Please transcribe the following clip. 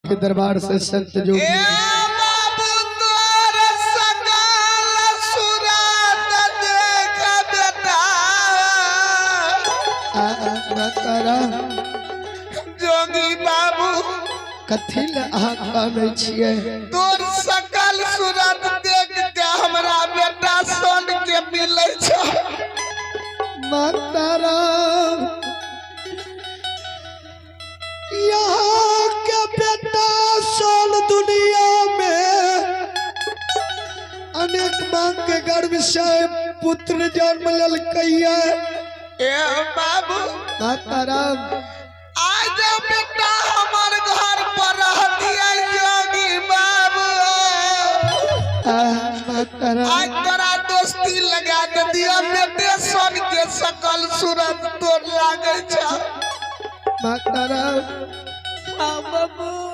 के दरबार से संत जोगी। ए बाबू तोर सकल सूरत देख बेटा। आ माता राम। जोगी बाबू। कथी ले अहाँ कानै छियै? तोर सकल सूरत देख के हमरा बेटा सन के मिलै छै। माता राम, यहाँ के बेटा सन दुनिया में अनेक मांग के गर्भ से पुत्र जन्म ललकैया। ए बाबू। माता राम। आज बेटा हमर घर पर रहतियै जोगी बाबू। आ माता राम। आज तोरा दोस्ती लगा दे दिया, बेटे सन के सकल सूरत तोर लागे छ। माता राम। हाँ बाबू।